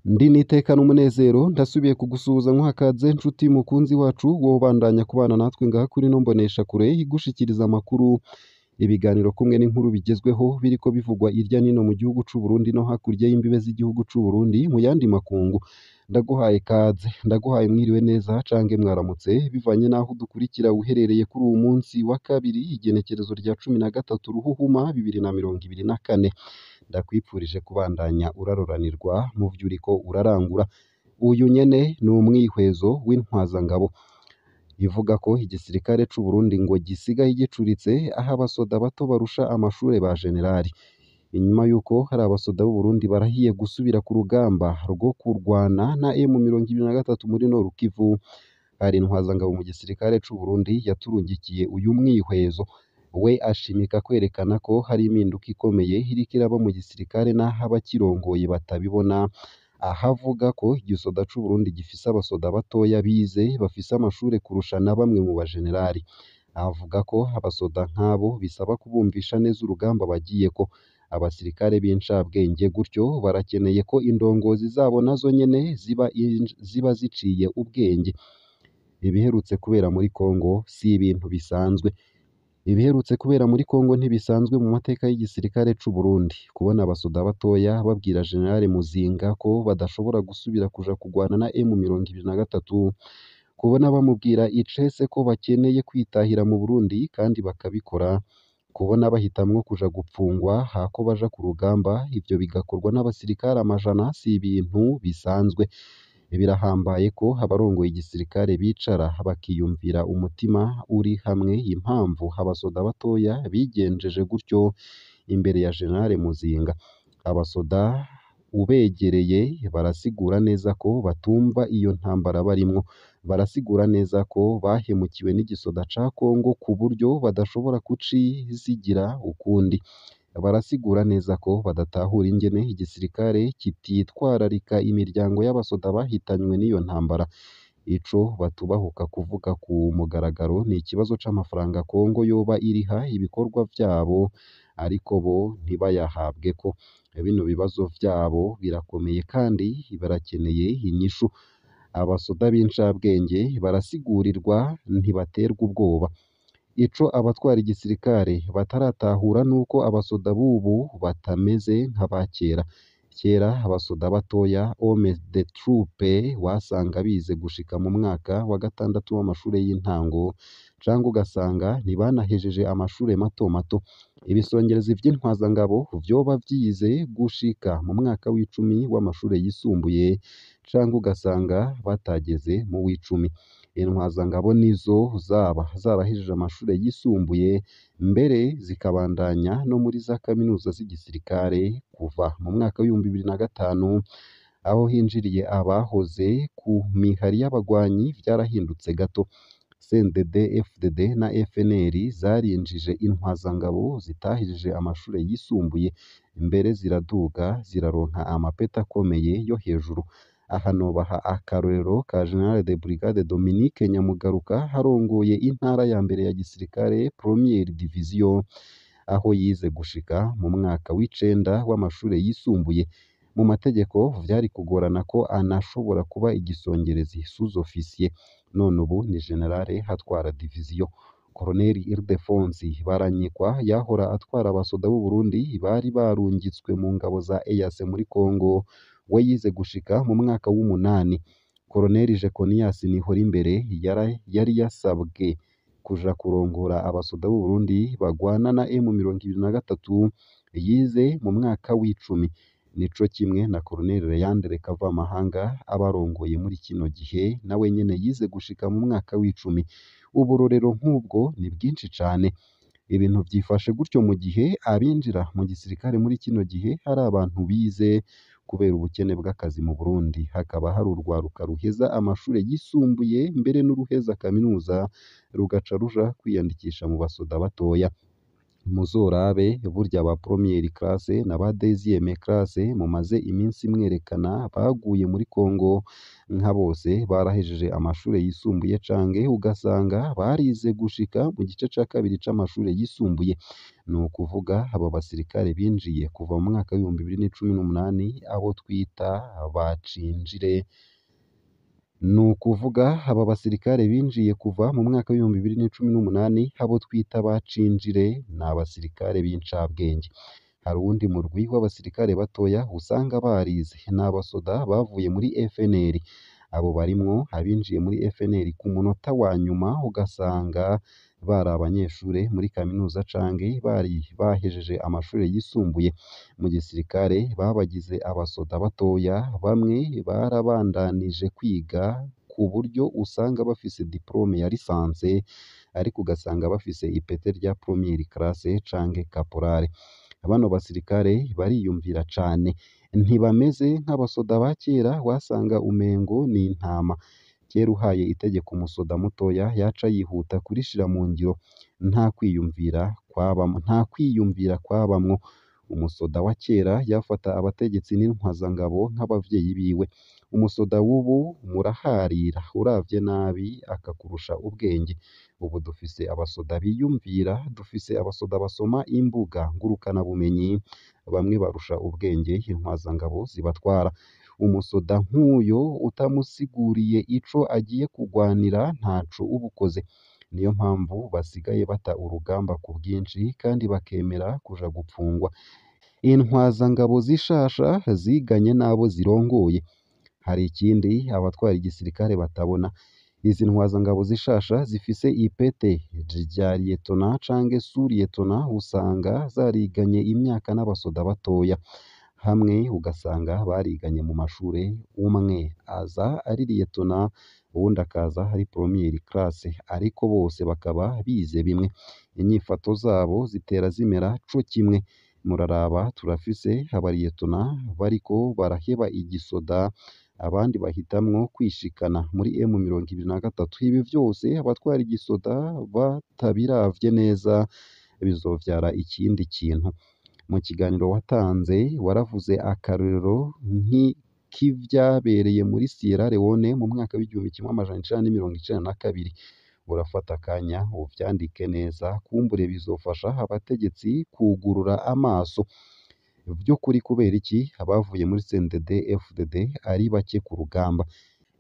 Ndi n'iteka n'umunezero ndasubiye kugusuhuza nkuha ikaze nshuti mukunzi wacu wowe ubandanya kubana natwe ngaha kuri ino mboneshakure igushikiriza amakuru, ibiganiro kumwe n'inkuru bigezweho biriko bivugwa irya nino mu gihugu c'u Burundi no hakurya y'imbibe z'igihugu c'u Burundi mu yandi makungu. Ndaguhaye ikaze, ndaguhaye mwiriwe neza canke mwaramutse bivanye n'aho udukurikira uherereye kuri uwu munsi wa kabiri igenekerezo rya 13 Ruhuhuma 2024. Ndakwipfurije kubandanya uraroranirwa mu vyo uriko urarangura. Uyu nyene ni umwihwezo w'intwazangabo ivuga ko igisirikare c'u Burundi ngo gisigaye gicuritse aho abasoda bato barusha amashure ba jenerali. Inyuma y'uko hari abasoda b'u Burundi barahiye gusubira ku rugamba rwo kurwana na M23 muri Nord Kivu, hari intwazangabo mu gisirikare c'u Burundi yaturungikiye uyu mwihwezo. We ashimika kwerekana ko hari impinduka ikomeye iriko iraba mu gisirikare n'aho abakirongoye batabibona, aho avuga ko igisoda c'u Burundi gifise abasoda batoya bize bafise amashure kurusha na bamwe mu bajenerali. Avuga ko abasoda nk'abo bisaba kubumvisha neza urugamba bagiyeko. Abasirikare b'incabwenge gutyo barakeneye ko indongozi zabo nazo nyene ziba ziciye ubwenge. Ibiherutse kubera muri Congo si ibintu bisanzwe. Ibiherutse kubera muri Congo ntibisanzwe mu mateka y'igisirikare c'u Burundi. Kubona abasoda batoya babwira General Muzinga ko badashobora gusubira kuja kugwana na M23, kubona bamubwira icese ko bakeneye kwitahira mu Burundi kandi bakabikora, kubona bahitamwo kuja gupfungwa hako baja ku rugamba, ivyo bigakorwa n'abasirikare amajana si ibintu bisanzwe. Birahambaye ko abarongoye igisirikare bicara bakiyumvira umutima uri hamwe impamvu abasoda batoya bigenjeje gutyo imbere ya General Muzinga. Abasoda ubegereye barasigura neza ko batumva iyo ntambara barimwo, barasigura neza ko bahemukiwe n'igisoda ca Congo ku buryo badashobora kucizigira ukundi. Barasigura neza ko badatahura ingene igisirikare kititwararika imiryango y'abasoda bahitanywe n'iyo ntambara. Ico batubahuka kuvuga ku mugaragaro ni ikibazo c'amafaranga Congo yoba iriha ibikorwa vyabo ariko bo ntibayahabweko. Bino bibazo vyabo birakomeye kandi barakeneye inyishu. Abasoda b'incabwenge barasigurirwa ntibaterwa ubwoba. Ico abatwara igisirikare bataratahura nuko abasoda b'ubu batameze nk'aba kera. Kera abasoda batoya hommes de troupe wasanga bize gushika mu mwaka wa gatandatu w'amashure y'intango canke ugasanga ntibanahejeje amashure mato mato. Ibisongerezi vy'intwazangabo vyoba vyize gushika mu mwaka w'icumi w'amashure yisumbuye canke ugasanga batageze mu w'icumi. Intwazangabo nizo zaba zarahejeje amashure yisumbuye mbere zikabandanya no muri za kaminuza z'igisirikare kuva mu mwaka w'2005 aho hinjiriye abahoze ku mihari y'abagwanyi vyarahindutse gato. CNDD FDD na FNL zarinjije intwazangabo zitahejeje amashure yisumbuye mbere ziraduga ziraronka amapeti akomeye yo hejuru. Aha nobaha akarorero ka General de Brigade Dominique Nyamugaruka arongoye intara ya mbere ya gisirikare Première Division, aho yize gushika mu mwaka w'icenda w'amashure yisumbuye. Mu mategeko vyari kugorana ko anashobora kuba igisongerezi sous-officier, none ubu ni general atwara division. Colonel Ildefonsi Baranyikwa yahora atwara abasoda b'u Burundi bari barungitswe mu ngabo za EAC muri Congo, we yize gushika mu mwaka w'umunani. Colonel Jeconias Nihorimbere yari yasabwe kuja kurongora abasoda b'u Burundi bagwana na M23 yize mu mwaka w'icumi. Nico kimwe na Colonel Leandre Kavamahanga abarongoye muri kino gihe nawe nyene yize gushika mu mwaka w'icumi. Uburorero nk'ubwo ni bwinshi cane. Ibintu vyifashe gutyo mu gihe abinjira mu gisirikare muri kino gihe hari abantu bize kubera ubukene bw'akazi mu Burundi, hakaba hari urwaruka ruheza amashure yisumbuye mbere n'uruheza kaminuza rugaca ruja kwiyandikisha mu basoda batoya. Muzorabe burya ba première classe na ba deuxième classe mumaze iminsi mwerekana baguye muri Congo, nka bose barahejeje amashure yisumbuye canke ugasanga barize gushika mu gice ca kabiri c'amashure yisumbuye. Ni ukuvuga abo basirikare binjiye kuva mu mwaka w'2018, abo twita bacinjire. Ni ukuvuga aba basirikare binjiye kuva mu mwaka w'2018, abo twita bacinjire, ni abasirikare b'incabwenge. Hari uwundi murwi w'abasirikare batoya usanga barize, ni abasoda bavuye muri FNL. Abo barimwo abinjiye muri FNL ku munota wa nyuma, ugasanga bari abanyeshure muri kaminuza canke bari bahejeje amashure yisumbuye. Mu gisirikare babagize abasoda batoya, bamwe barabandanije kwiga ku buryo usanga bafise diplome ya licence, ariko ugasanga bafise ipete rya première classe canke caporal. Bano basirikare bariyumvira cane, ntibameze nk'abasoda ba kera wasanga umengo ni intama. Kera uhaye itegeko umusoda mutoya yaca yihuta kurishira mu ngiro, nta kwiyumvira kwabamwo, nta kwiyumvira kwabamwo. Umusoda wa kera yafata abategetsi n'intwazangabo nk'abavyeyi biwe. Umusoda w'ubu muraharira, uravye nabi akakurusha ubwenge. Ubu dufise abasoda biyumvira, dufise abasoda basoma imbuga ngurukanabumenyi, bamwe barusha ubwenge intwazangabo zibatwara. Umusoda nk'uyo utamusiguriye ico agiye kugwanira ntaco uba ukoze. Niyo mpamvu basigaye bata urugamba ku bwinshi kandi bakemera kuja gupfungwa. Intwazangabo zishasha ziganye n'abo zirongoye. Hari ikindi abatwara igisirikare batabona. Izi ntwazangabo zishasha zifise ipete rya liyetona canke suriyetona, usanga zariganye imyaka n'abasoda batoya. Hamwe ugasanga bariganye mu mashure, umwe aza ari liyetona, uwundi akaza ari première classe, ariko bose bakaba bize bimwe. Inyifato zabo zitera zimera co kimwe. Muraraba turafise abariyetona bariko baraheba igisoda, abandi bahitamwo kwishikana muri M23. Ibi vyose abatwara igisoda batabiravye neza bizovyara ikindi kintu. Mu kiganiro watanze waravuze akarorero nk'ivyabereye muri Sierra Leone mu mwaka w'1992. Urafata akanya uvyandike neza, kumbure bizofasha abategetsi kwugurura amaso. Vy'ukuri kubera iki abavuye muri CNDD FDD ari bake ku rugamba?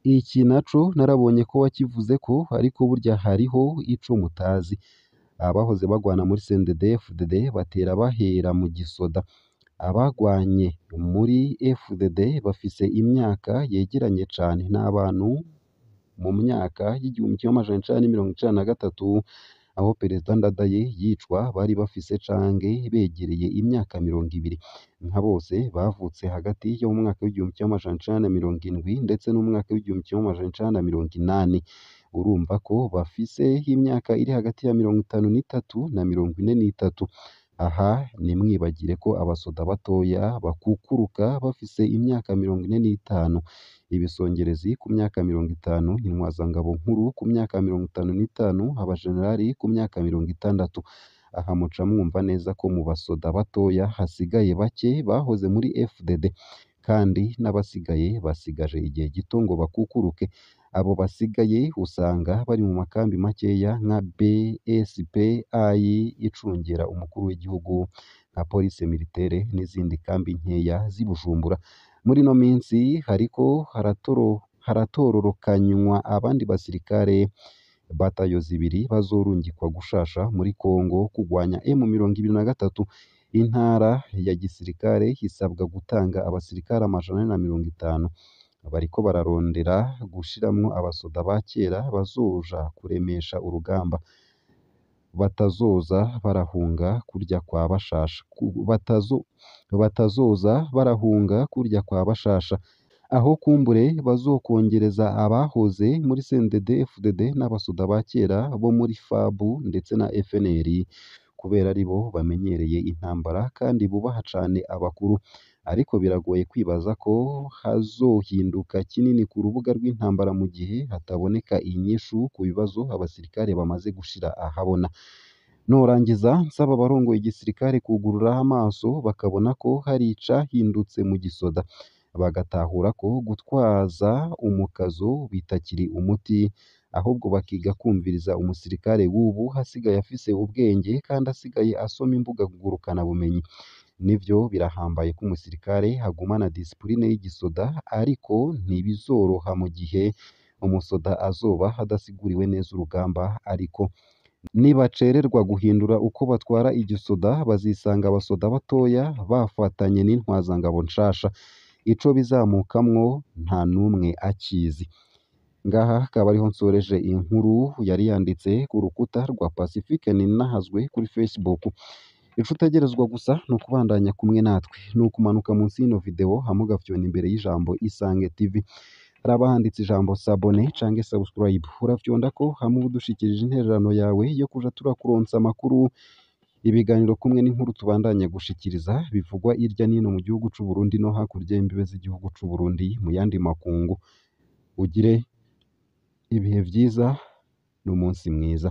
Iki naco narabonye ko wakivuzeko, ariko burya hariho ico mutazi. Abahoze bagwana muri CNDD FDD batera bahera mu gisoda. Abagwanye muri FDD bafise imyaka yegeranye cane n'abantu mu myaka y'1993, aho Perezida Ndadaye yicwa, bari bafise canke begereye imyaka 20. Nka bose bavutse hagati yo mu mwaka w'1970 ndetse n'umwaka w'1980. Urumva ko bafise imyaka iri hagati ya 53 na 43. Aha ntimwibagire ko abasoda batoya bakukuruka bafise imyaka 45, ibisongerezi ku myaka 50, intwazangabo nkuru ku myaka 55, abajenerali ku myaka 60. Aha muca mwumva neza ko mu basoda batoya hasigaye bake bahoze muri FDD, kandi n'abasigaye basigaje igihe gito ngo bakukuruke. Abo basigaye usanga bari mu makambi makeya nka BSPI icungera umukuru w'igihugu, nka police militaire n'izindi kambi nkeya z'i Bujumbura. Muri ino minsi hariko haratororokanywa abandi basirikare batayo zibiri bazorungikwa gushasha muri Congo kugwanya M23. Intara ya gisirikare isabwa gutanga abasirikare 450. Bariko bararondera gushiramwo abasoda ba kera bazoja kuremesha urugamba, batazoza barahunga kurya kwa bashasha, batazoza barahunga kurya kwa bashasha. Aho kumbure bazokongereza abahoze muri CNDD FDD n'abasoda ba kera bo muri FAB ndetse na FNL, kubera aribo bamenyereye intambara kandi bubaha cane abakuru. Ariko biragoye kwibaza ko hazohinduka kinini ku rubuga rw'intambara mu gihe hataboneka inyishu ku bibazo abasirikare bamaze gushira ahabona. Norangiza nsaba abarongoye igisirikare kugurura amaso bakabona ko hari icahindutse mu gisoda, bagatahura ko gutwaza umukazo bitakiri umuti, ahubwo bakiga kumviriza umusirikare w'ubu asigaye afise ubwenge kandi asigaye asoma imbuga ngurukanabumenyi. Nivyo birahambaye ko umusirikare agumana disipurine y'igisoda, ariko ntibizoroha mu gihe umusoda azoba adasiguriwe neza urugamba ariko. Nibacererwa guhindura uko batwara igisoda, bazisanga abasoda batoya bafatanye n'intwazangabo nshasha. Ico bizamukamwo nta n'umwe akizi. Ngaha akaba ariho nsoreje inkuru yari yanditse ku rukuta rwa Pacifique Ninahazwe kuri Facebook. Ico utegerezwa gusa ni ukubandanya kumwe natwe, ni ukumanuka munsi y'ino video hama ugafyona imbere y'ijambo Isange TV. Hari abahanditse ijambo s'abonner canke subscribe, urafyondako hama uba udushikirije intererano yawe yo kuja turakuronsa amakuru, ibiganiro kumwe n'inkuru tubandanya gushikiriza bivugwa irya n'ino mu gihugu c'u Burundi no hakurya y'imbibe z'igihugu c'u Burundi mu yandi makungu. Ugire ibihe vyiza n'umunsi mwiza.